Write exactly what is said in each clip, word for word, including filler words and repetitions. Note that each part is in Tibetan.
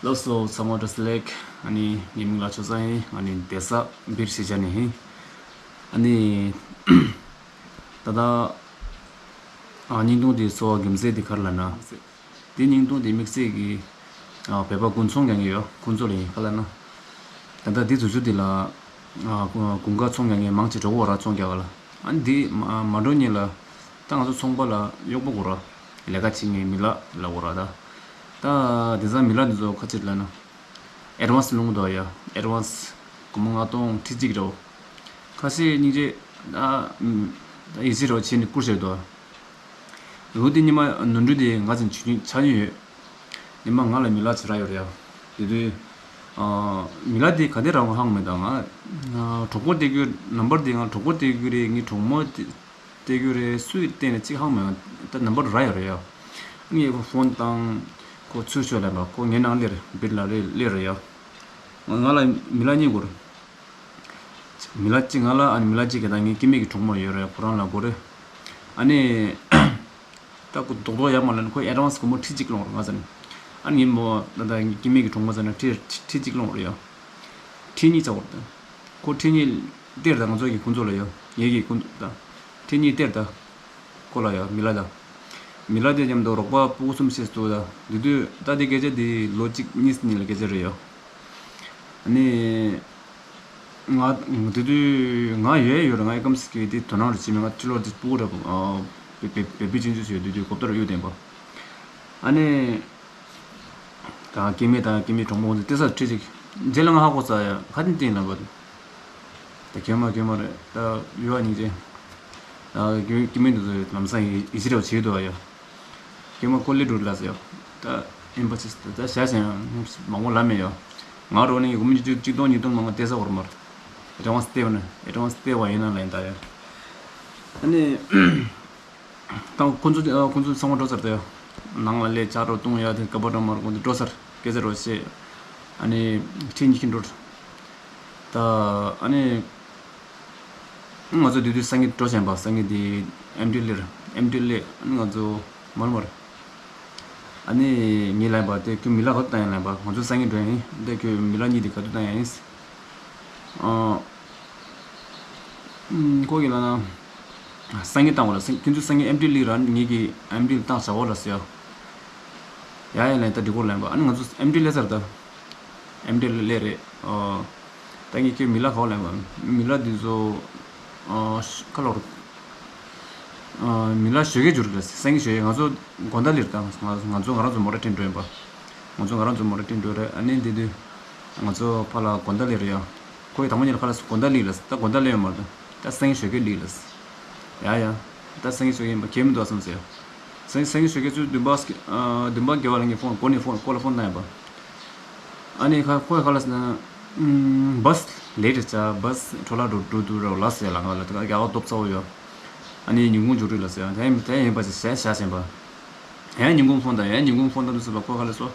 ལགས་སོ། ཚང་མ་བཀྲ་ཤིས་བདེ་ལེགས། ཨ་ནི་ངའི་མིང་ལ་ཆོས་བཟང་ཡིན། ཨ་ནི་བསྡད་ས་སྦིར་ཞེས་བྱ་ནས་ཡིན། ཨ་ནི་ད་ལྟ་ཨ་བརྙན་ཐུང་དེའི་གཙོ་བོ་རྒྱུ་མཚན་དེ་ག་རེ་ལབ་ན། དེ་བརྙན་ཐུང་དེ་དམིགས་བསལ་གྱི་ཨ་བོད་པ་དགུན་ཚོང་རྒྱག་མཁན་ཡོད། ཁོང་ཚོ་ལ་ཡིན། ག་རེ་ལབ་ན། ད་ལྟ་དེ་དུས་ཚོད་དེ་ལ་ཨ་དགུན་ཁ་ཚོང་རྒྱག་མཁན་མང་ཆེ་འགྲོ་གི་ཡོད་ར། ཚོང་རྒྱག་ག་ལ། ཨ་ནི་དེ་མ་མ་འགྲོ་སྔོན་ལ་ད་ང་ཚོ་ཚོང་པ་ལ་གཡོག་པོ་དགོས་ར། ལས་ཀ་བྱེད་མཁན་མི་ལ་ལ་དགོས་ར། ད་ད་དེང་སང་མི་ལ་འདི་ཚོ་ཁ་ཆེ་ལབ་ན། ཨེ་ཌ་ཝན་སི་སློང་གི་འདུག་ཡ། ཨེ་ཌ་ཝན་སི་སྒོར་མོ་ལྔ་སྟོང་ཁྲི་གཅིག་རེད། ཁ་ཤས་སྙིང་རྗེ། ཨ་ཨམ་ད་ཡིད་ཆེས་རོགས་བྱས་ནས་བསྐུར་བྱས་འདུག། ལོ་དེ་ཉི་མ་ནོར་འཁྲུལ་དེ་ང་ཚོ་ཆུ་ཆུ་ཆགས་ཀྱི་ཡོད། ཉི་མ་ང་ལ་མི་ལ་ཅིག་རག་ཡོད་རེད་ཡ། དེ་དུས་ཨ་མི་ལ་དེ་ག་དེ་རག་ཧ་གོ་མེད། ད་ང་ཨ་གྲོགས་པོ་སྟེར་རྒྱུ་ནམ་བར་དེ། ང་གྲོགས་པོ་སྟེར་རྒྱུ་རེད། ངའི་གྲོགས་མོ་དེ་སྟེར་རྒྱུ་རེད། སུས་བལྟས་ནས་གཅིག་ཧ་གོ་མེད། ད་ནམ་བར་རག་ཡོད་རེད་ཡ། ངས་ཕོན་བཏང་། ཁོ་ཚུར་ཤོག་ལབ་པ། ཁོ་ངའི་ནང་སླེབས་རེད། སྦིར་ལ་རེད་སླེབས་རེད་ཡ། ང་ང་ལ་མི་ལ་གཉིས་དགོས་རེད། མི་ལ་གཅིག་ང་ལ། ཨ་ནི་མི་ལ་གཅིག་གི་ད་ངའི་སྐྱེ་དམན་གྱི་གྲོགས་མོ་ཡོད་རེད། ཁོ་རང་ལ་དགོས་རེད། ཨ་ནི་ད་ཁོ་རྡོག་རྡོག་ཡར་མར་ལབ་ན་ཁོ་ཨེ་ཌ་ཝན་སི་སྒོར་མོ་ཁྲི་གཅིག་སློང་རེད་ང་ཟེར་ནས། ཨ་ནི་ངའི་མོ་ད་ད་ངའི་སྐྱེ་དམན་གྱི་གྲོགས་མོ་ཟེར་ན་ཁྲི་ཁྲི་ཁྲི་གཅིག་སློང་རེད་ཡ། ཁྲི་གཉིས་ཚར་བ་རེད། ཁོ་ཁྲི་གཉིས་སྟེར། ད་ང་ཚོ་གི་ཁོང་ཚོ་ལ་ཡ། ངེད་ཀྱི་ཁོང་ཚོ་ད་ཁྲི་གཉིས་སྟེར་ད། ཁོ་ལ་ཡ། མི་ལ་ད། མི་ལ་དེ་མཉམ་དུ་རོགས་པ་ཕྲུ་གུ་གསུམ་བྱས་འདུག་ད། དེ་དུས་ད་དེ་སྐད་ཆ་དེ་ལོ་གཅིག་གཉིས་ནང་ལ་སྐད་ཆ་རེད་ཡ། ཨ་ནི་ང་དེ་དུས་ང་ཡོད་ཡོད་རེད། ང་ཡི་ཀམ་སི་ཀི་དེ་དོ་སྣང་རེ་བྱེད་མེད། ང་སྤྱི་ལོ་དེ་ཕྲུ་གུ་རེད། ཨ་བེ་བེ་བེ་བི་ཅན་ཅུ་ཡོད། དེ་དུས་གོ་བརྡ་རེ་གཡུག་བསྡད་པ། ཨ་ནི། ད་སྐྱེ་དམན་དང་སྐྱེ་དམན་གྲོགས་མོ་དེ་ས་ཁྲི་གཅིག། རྗེས་ལ་ང་ཧ་གོ་ཚར་ཡ། ཁ་ཏིན་ཏིན་ལབ་པ། ད་གད་མོ་གད་མོ་རེད། ད་ཡོད་སྙིང་རྗེ། ད་སྐྱེ་སྐྱེ་དམན་དེ་ཚོ་ལམ་སང་ཡིད་ཡིད་ཆེས་རེ་བྱེད་འདུག་ཡ། གད་མོ་ཀོ་ལེ་འགྲོ་ལ་ཟེར་ཡ། ད་ཨིན་པ་ཅི་ད་བྱ་ཞིང་མང་པོ་ལབ་མེད་ཡ། ང་རོ་ནི་སྒོར་མོ་གཅིག་གཅིག་སྟོང་ཉིས་སྟོང་མང་པོ་སྟེར་ས་ཡོད་མ་རེད། ཨེ་ཌ་ཝན་སི་སྟེར་བ་ནི། ཨེ་ཌ་ཝན་སི་སྟེར་བ་ཡིན་ན་ལན་ད་ཡ། ཨ་ནི། ད་ཁོང་ཚོ་ཨ་ཁོང་ཚོ་ཚང་མ་འགྲོ་ཚར་ཏེ། ནང་ལ་སླེབས་ཕྱག་རོགས་གཏོང་ཡ་དེ་སྐབས་འགྲོ་མར་ཁོང་ཚོ་འགྲོ་ཚར། སྐད་ཆ་རོགས་བྱེད། ཨ་ནི་ཁྲི་གཉིས་ཀྱིས་འགྲོ། ད་ཨ་ནི་ང་ཚོ་དེ་དུས་སང་ཉིན་འགྲོ་བཞིན་པ། སང་ཉིན་དེ་ཨེམ་ཊི་སླེབས་རེད། ཨེམ་ཊི་སླེབས། ཨ་ནི་ང་ཚོ་མར་མར། ཨ་ནི་ངས་ལབ་པ་དེ། ཁྱོད་མི་ལ་ག་དུས་བཏང་ཡིན་ལབ་པ། ང་ཚོ་སང་ཉིན་འགྲོ་ཡ་ཡིན། དེ་ཁྱོད་མི་ལ་གཉིས་དེ་ག་དུས་བཏང་ཡ་ཡིན། ཨ། ཨུམ། ཁོ་གིས་ལབ་ན། སང་ཉིན་བཏང་བ་ལ། སང་ཁྱོད་ཚོ་སང་ཉིན་ཨེམ་ཊི་སླེབས་ར། ངེད་ཀྱིས་ཨེམ་ཊི་བཏང་བྱ་བ་ལ་ཟེར་ཡ། ཡ་ཡ་ལན་ད་འགྲིག་གོ་ལབ་པ། ཨ་ནི་ང་ཚོ་ཨེམ་ཊི་སླེབས་ཚར་ད། ཨེམ་ཊི་སླེབས་རེད། ཨོ། ད་ངས་ཁྱོད་མི་ལ་ག་པར་ལབ་པ། མི་ལ་འདི་ཚོ། ཨོ། ཁ་ལོར། ཨོ། མི་ལ་ཞོགས་ཀས་འགྱུར་གི་རེད། སང་ཉིན་ཞོགས་ཀས་ང་ཚོ་དགོང་དག་སླེབས་ར། ད་ང་ང་ཚོ་ང་རང་ཚོ་མོ་ཊ་ཁྲིད་འགྲོ་ཡིན་པ། ང་ཚོ་ང་རང་ཚོ་མོ་ཊ་ཁྲིད་འགྲོ་རེད། ཨ་ནི་འདི་དུས་ང་ཚོ་ཕར་ལ་དགོང་དག་སླེབས་རེད་ཡ། ཁོས་དང་པོ་ཉིད་ལ་ཁ་ལ་དགོང་དག་སླེབས་ལབ། ད་དགོང་དག་སླེབས་ཡོད་མ་རེད། ད་སང་ཉིན་ཞོགས་ཀས་སླེབས་ལབ། ཡ་ཡ། ད་སང་ཉིན་ཞོགས་ཀས་ཡིན་པ་ཁྱད་མི་འདུག་བསམ་ཟེར། སང་སང་ཉིན་ཞོགས་ཀས་ཚོད་བདུན་པ། ཨ། བདུན་པ་བརྒྱད་པ་ལ་ངས་ཕོན་སྒོ་ནས་ཕོན་ཁོ་ལ་ཕོན་བཏང་ཡིན་པ། ཨ་ནི་ཁ་ཁོས་ག་ལབ་ཟེར་ན། ཨུམ། བྷ་སི་ལེ་ཊི་ཆགས། བྷ་སི་འཕྲོ་བརླག་འགྲོ་འགྲོ་འདུག་ར་ལབ་ཟེར་ལབ། ང་ལ་དེ་ག་རྒྱག་པ་སྟོབས་ཚ་བོ་ཡོད། ཨ་ནི་ཉིན་གུང་འགྱོ་རེད་ལབ་ཟེར། དེ་དེ་ཡིན་པ་ཞིག་བྱས་བཞག་བཞིན་པ། ཡང་ཉིན་གུང་ཕོན་བཏང་། ཡང་ཉིན་གུང་ཕོན་བཏང་དུས་ཟེར་བ། ཁོས་ག་ལབ་སོང་།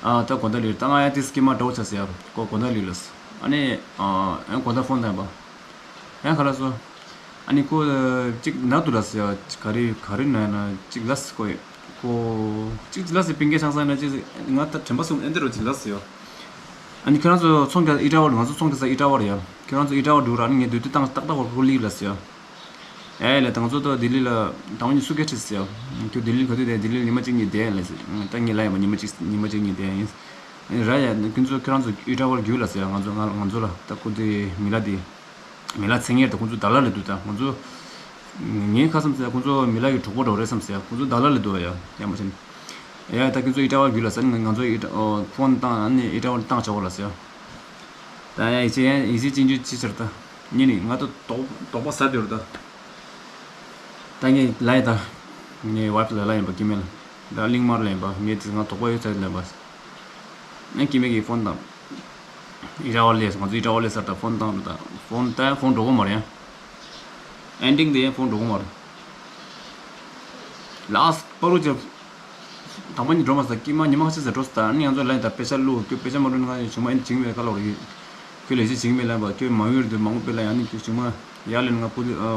ཨ། ད་དགོང་དག་སླེབས། ད་ང་ཡང་དེ་སྐྱེས་མ་འདྲ་བོ་ཆགས་ཟེར་ཡ། ཁོ་དགོང་དག་སླེབས་ལབ། ཨ་ནི། ཨ། ཡང་དགོང་དག་ཕོན་བཏང་ཡིན་པ། ཡང་ག་ལབ་སོང་། ཨ་ནི་ཁོ་གཅིག་ན་འདུག་ལབ་ཟེར་ཡ། ག་རེ་ག་རེ་ན་ན་གཅིག་ལབ་ཟེར། ཁོ་ཁོ་གཅིག་ལབ་ཟེར། པིན་ཀེ་ཆང་ས་ན་གཅིག་ང་ད་དྲན་པ་སོང་། ཨེ་འདི་རུ་གཅིག་ལབ་ཟེར་ཡ། ཨ་ནི་ཁྱོད་རང་ཚོ་ཚོང་རྒྱག་ཨི་ཊ་ཝར། ང་ཚོ་ཚོང་རྒྱག་ས་ཨི་ཊ་ཝར་ཡ། ཁྱོད་རང་ཚོ་ཨི་ཊ་ཝར་འགྲོ་ར། ཨ་ནི་ངས་སྡོད་དུས་ཏག་ཏག་ཏག་ཏག་ཁོ་སླེབས་ལབ་ཟེར་ཡ། ཨེ་ལས། ད་ང་ཚོ་ད་ལྡི་ལི་ལ་དང་པོ་ཉིད་སུ་སྐད་ཁྲིད་ཟེར་ཡ། ཁྱོད་ལྡི་ལི་ག་དུས་བསྡད། ལྡི་ལི་ཉི་མ་གཅིག་གཉིས་བསྡད་ལབ་ཟེར། ད་ངས་ལབ་ཡིན་པ། ཉི་མ་གཅིག་ཉི་མ་གཅིག་གཉིས་བསྡད་ཡིན། ཨེ་ར་ཡ། ཁྱོད་ཚོ་ཁྱོད་རང་ཚོ་ཨི་ཊ་ཝར་རྒྱུགས་ལབ་ཟེར་ཡ། ང་ཚོ་ང་ང་ཚོ་ལ། ད་ཁོ་དེ་མི་ལ་དེ། མི་ལ་མཚན་སྙན་དེ་ཁོང་ཚོ་ཌ་ལར་ལབ་འདུག་ད་ང་ཚོ། ངའི་ཁ་བསམ་ཚེ་ཁོང་ཚོ་མི་ལ་གི་གྲོགས་པོ་འདྲ་བོ་རེད་བསམ་ཟེར་ཡ། ཁོང་ཚོ་ཌ་ལར་ལབ་འདུག་ཡ། ཡ་མ་ཆེན། ཡ་ད་ཁྱོད་ཚོ་ཨི་ཊ་ཝར་རྒྱུགས་ལབ་ཟེར། ང་ང་ཚོ་ཨི་ཊ་ཨོ་ཕོན་བཏང་། ཨ་ནི་ཨི་ཊ་ཝར་བཏང་བྱ་བ་ལབ་ཟེར་ཡ། ད་ཡ་ཡིད་ཆེས་ཡ་ཡིད་ཆེས་ཅན་ཅུ་ཅི་ཆར་ད། ཉིན་ནི་ང་ད་དོགས་དོགས་པ་ཟ་འདོད་རེད་ད། ད་ངས་ལབ་ཡ། ད་ངའི་ཝའི་ཕི་ལ་ལབ་ཡིན་པ། སྐྱེ་དམན་ལ། ད་གླིང་དམར་ལབ་ཡིན་པ། ངས་དེ་ང་དོགས་པ་ཡོད་ཚད་ལབ་ཡིན་པ། ཨ་སྐྱེ་དམན་གྱིས་ཕོན་བཏང་། ཨི་ཊ་ཝར་སླེབས། ང་ཚོ་ཨི་ཊ་ཝར་སླེབས་ཚར། ད་ཕོན་བཏང་རེད། ད་ཕོན་ད་ཕོན་འགྲོ་གི་མ་རེད་ཡ། ཨེན་ཌིང་དེ་ཡང་ཕོན་འགྲོ་གི་མ་རེད། ལཱ་སི་པ་རུ་ཅེ། དང་པོ་ཉིད་འགྲོ་མ་ཟེར། སྐྱེས་མ་ཉི་མ་ཁ་ཤས་ཟེར་འགྲོ་ཟེར། ད་ནི་ང་ཚོ་ལན་ད་དཔེ་ཆ་བླུགས། ཁྱོད་དཔེ་ཆ་མ་བླུགས་ན་ང་ཚོ་བྱུང་མ་ཡིན་བྱིང་མེད་ཁ་ལོ་རེད། ཁྱོད་ལས་བྱེད་བྱིང་མེད་ལན་པ། ཁྱོད་མ་ཡུལ་དུ་མང་པོ་སྤེལ་ལ། ཡང་ནི་ཁྱོད་བྱུང་མ་ཡར་ལེན་ང་པུ་ལི་ཨ་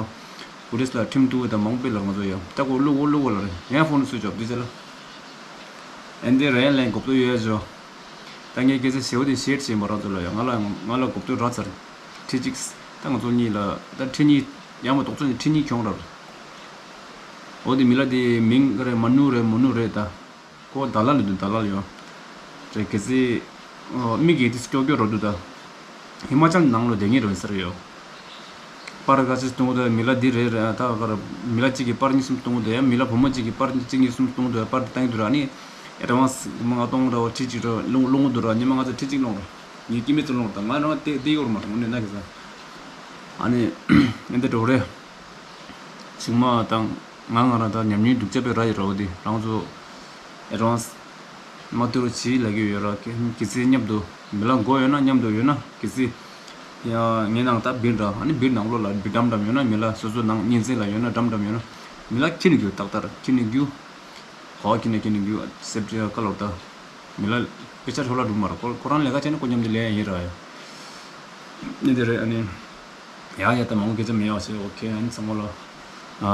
པུ་ལིས་ལ་ཁྲིམས་གཏུག་ད་མང་པོ་སྤེལ་ལ། ང་ཚོ་ཡང་ད་ཁོ་བླུགས་གོ་བླུགས་གོ་ལ་རེད། ཡང་ཕོན་སུ་ཅོབ་དེ་ཚེ་ལ། ཨེ་འདི་རེད། ལན་གོབ་ཏོ་ཡོད་ཅོ། ད་ངས་སྐད་ཆ་ཞེ་པོ་དེ་ཤེར་བྱས་མ་རང་ཚོ་ལ་ཡང་ང་ལ་ང་ལ་གོ་བསྡུར་རག་ཚར། ཁྲི་གཅིག་ད་ང་ཚོ་གཉིས་ལ་ད་ཁྲི་གཉིས་ཡང་མ་གཏོགས་ཚོ་ནི་ཁྲི་གཉིས་གྱོང་རག་འོ་དེ་མི་ལ་དེ་མིང་ག་རེ་མ་ནུ་རེད་མོ་ནུ་རེད་ད། ཁོ་ད་ལ་ལ་འདུག་ད་ལ་ལ་ཡོད། རེད་གལ་སྲིད། ཨོ་མི་གིས་དེ་སྐྱོ་སྐྱོ་རོ་འདུག་ད། ཧི་མ་ཅལ་ནང་ལོ་དེ་ངེས་རོ་ཡིན་ས་རེད་ཡོད། པར་ག་ཚོད་གཏོང་གི་འདུག་མི་ལ་འདི་རེད་རེད་ད་ག་ར། མི་ལ་གཅིག་གིས་པར་གཉིས་གསུམ་གཏོང་གི་འདུག་ཡ་མི་ལ་བུ་མོ་གཅིག་གིས་པར་གཅིག་གཉིས་གསུམ་གཏོང་གི་འདུག་ཡ་པར་དེ་བཏང་གི་འདུག་ར་ནི། ཨེ་ཌ་ཝན་སི་མ་ང་གཏོང་ར་བ་ཁྲི་གཅིག་ར་རླུང་རླུང་འདུག་ར་ཉི་མ་ང་ཚོ་ཁྲི་གཅིག་སློང་ར། ངའི་སྐྱེ་དམན་ཚོ་སློང་ར་ད་ང་རང་དེ་དེ་ཡོད་ར་མ་རེད་དངོས་གནས་ན་གི་ས། ཨ་ནི། ཨེ་འདི་འགྲོ་རེད། ཆུང་མ་དང་ང་ང་རང་ད་ཉམས་མྱོང་སྡུག་ཅག་པའི་ར་ཡི་ར་བ་དེ་རང་ཚོ་ཨེ་ཌ་ཝན་སི་མ་ཏུ་རུ་ཆི་ལ་གི་ཡོད་ར་གི་གི་སི་མཉམ་དུ་མི་ལ་མགོ་ཡོད་ན་མཉམ་དུ་ཡོད་ན་གི་སི་ཡ་ངའི་ནང་ད་བིར་འདྲ་ཨ་ནི་བིར་ནང་ལོ་ལ་བིར་འགྲམ་འགྲམ་ཡོད་ན་མི་ལ་སོ་སོ་ནང་གཉེན་ཚན་ལ་ཡོད་ན་འགྲམ་འགྲམ་ཡོད་ན་མི་ལ་ཁྱི་ནི་རྒྱུ་ཏག་ཏག་ཁྱི་ནི་རྒྱུ་གོ་ཁྱི་ནི་ཁྱི་ནི་རྒྱུ་སེབ་ཀ་ལོར་ད། མི་ལ་དཔེ་ཆ་ཤོ་ལ་སྒྲུག་མ་ར་ཁོ་ཁོ་རང་ལས་ཀ་བྱས་ན་ཁོ་མཉམ་དུ་ལས་ཡིན་ར་ཡ། ནི་དེ་རེད་ཨ་ནི། ཡ་ཡ་ད་མང་པོ་སྐད་ཆ་མེད་ཡ་ཟེར་ཨོ་ཁེ་ཨ་ནི་ཚང་མ་ལ།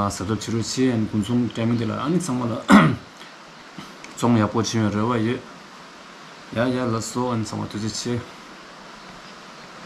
ཟ་ཐབས་བྱེད་རོགས་བྱེད་ཨ་ནི་དགུན་ཚོང་ཊའི་མིང་དེ་ལ་ཨ་ནི་ཚང་མ་ལ། ཚོང་ཡག་པོ་བྱེད་ཡོད་རེ་བ་ཡོད། ཡ་ཡ་ལ་སོ་ཨ་ནི་ཚང་མ་ཐུགས་རྗེ་ཆེ།